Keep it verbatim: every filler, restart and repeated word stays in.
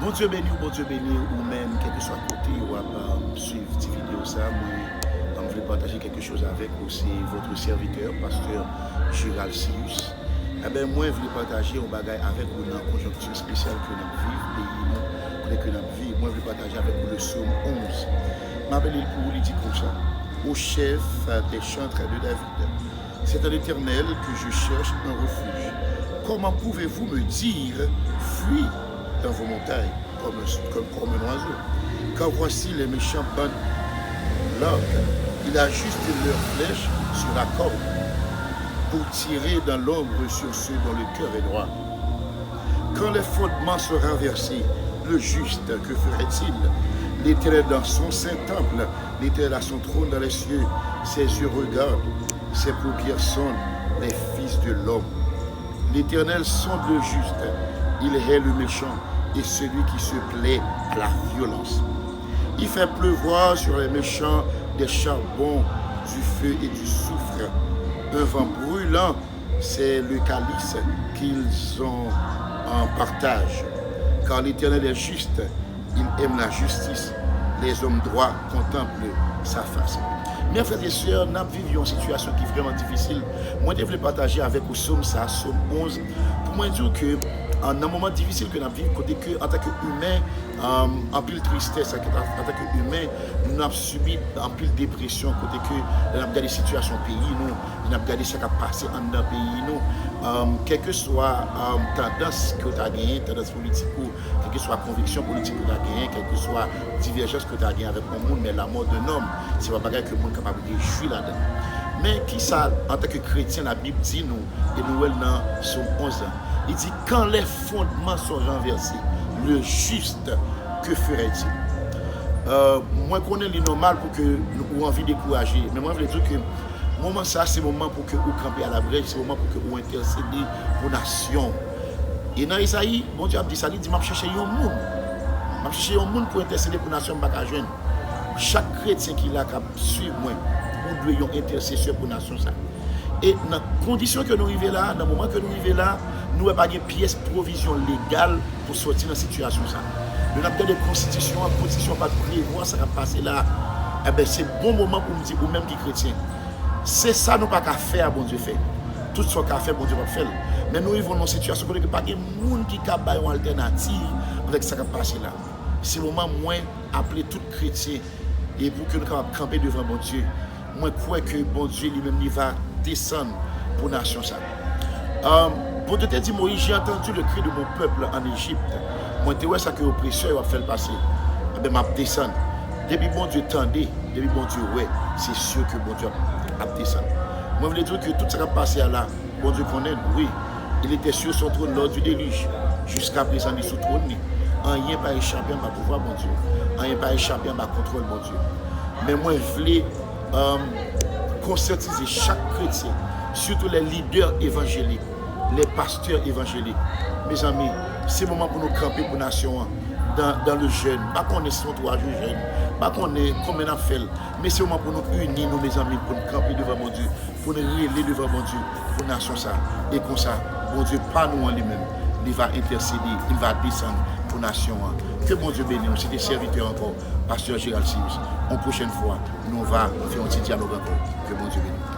Bondye beni w, Bondye beni w, ou menm, kèlkeswa kote w ap, euh, swiv ti videyo sa, mwen, euh, m vle pataje kèlke choz avèk ou, se votre serviteur, pastè Gérald Cyrus. Eben, mwen vle pataje yon bagay avèk ou nan konjonkti espesyal ke n ap viv, peyi nou, kote ke n ap viv. Mwen vle pataje avèk ou le Sòm onz. M ap li l pou ou, li di konsa, Ô chef des chantres de David, c'est à l'Éternel que je cherche un refuge. Comment pouvez-vous me dire, fuis dans vos montagnes comme, comme, comme un oiseau? Car voici les méchants bandent l'arc, ils ajustent leurs flèches sur la corde pour tirer dans l'ombre sur ceux dont le cœur est droit. Quand les fondements sont renversés, le juste, que ferait-il? L'Éternel dans son saint temple, l'Éternel a son trône dans les cieux, ses yeux regardent, ses paupières sondent les fils de l'homme. L'Éternel sonde le juste, il hait le méchant et celui qui se plaît à la violence. Il fait pleuvoir sur les méchants des charbons, du feu et du soufre. Un vent brûlant, c'est le calice qu'ils ont en partage. Car l'Éternel est juste, il aime la justice. Les hommes droits contemplent sa face. Men frè e sè, n ap viv yon sitiyasyon ki vrèman difisil. Mwen te vle pataje avèk ou Sòm sa, Sòm onz, pou mwen di w ke, an, nan moman difisil ke n ap viv, kote ke, antanke imen, um, anpil tristès, antanke imen, nou ap sibi anpil depresyon, kote ke lè n ap gade sitiyasyon peyi nou, lè n ap gade sa k ap pase anndan peyi nou, um, kèlkeswa, um, tandans ke w ta genyen, tandans politik ou, kèlkeswa konviksyon politik ou ta genyen, kèlkeswa divèjans ke w ta genyen avèk yon moun, mais la mort d'un homme, se pa bagay ke moun kapab rejwi ladan. Men kisa, antanke kretyen, Labib di nou, e nou wè l nan Sòm onz lan, li di, Quand les fondements sont renversés, le juste, que ferait-il? Euh, mwen konnen li nòmal pou ke nou, ou anvi dekouraje, men mwen vle di w ke moman sa, se moman pou ke ou kanpe alabrèch, se moman pou ke ou entèsede pou nasyon. E nan Ezayi, Bondye ap di sa, li di, M ap chèche yon moun. M ap chèche yon moun pou entèsede pou nasyon, m pa ka jwenn. Chak kretyen ki la, k ap swiv mwen, ou dwe yon entèsesè pou nasyon sa. E nan kondisyon ke nou rive la, nan moman ke nou rive la, nou wè pa gen pyès pwovizyon legal pou sòti nan sitiyasyon sa. Lè n ap gade konstitisyon an, konstitisyon an pa t prevwa sa k ap pase la. Eben, se bon moman pou m di ou menm ki kretyen, se sa nou pa ka fè a, Bondye fè. Tout sa w ka fè, Bondye p ap fè l. Men nou rive nan yon sitiyasyon kote ke pa gen moun ki ka bay yon altènativ avèk sa k ap pase la. Se moman mwen aple tout kretyen e pou ke nou kapab kanpe devan Bondye. Mwen kwè ke Bondye li menm li va desann pou nasyon sa. Um, Bondye te di Moyiz, J'ai entendu le cri de mon peuple en Égypte. Mwen te wè sa ke opresè yo ap fè l pase. Eben, m ap desann. Depi Bondye tande, depi Bondye wè, se si ke Bondye ap, ap desann. Mwen vle di w ke tout sa k ap pase a la, Bondye konnen l, wi. Il était sur son trône lors du déluge. Jiska prezan, li sou twòn li. Anyen pa echape anba pouvwa Bondye. Anyen pa echape anba kontwòl Bondye. Men mwen vle, um, konsyantize chak kretyen, sitou les leaders évangéliques, les pasteurs évangéliques. Mezanmi, se moman pou nou kanpe pou nasyon an, dans, dans le jeûne. M pa konnen si se yon twa jou jèn, m pa konnen konbyen n ap fè l, men se moman pou nou ini nou, mezanmi, pou n kanpe devan Bondye, pou n rele devan Bondye pou nasyon sa. E konsa, Bondye pa nou an li menm, li va entèsede, il va desann pou nasyon an. Ke Bondye beni w. Se te sèvitè ankò, pastè Gérald Cyrus. Yon pwochèn fwa, nou va fè yon ti dyalòg ankò. Ke Bondye beni w.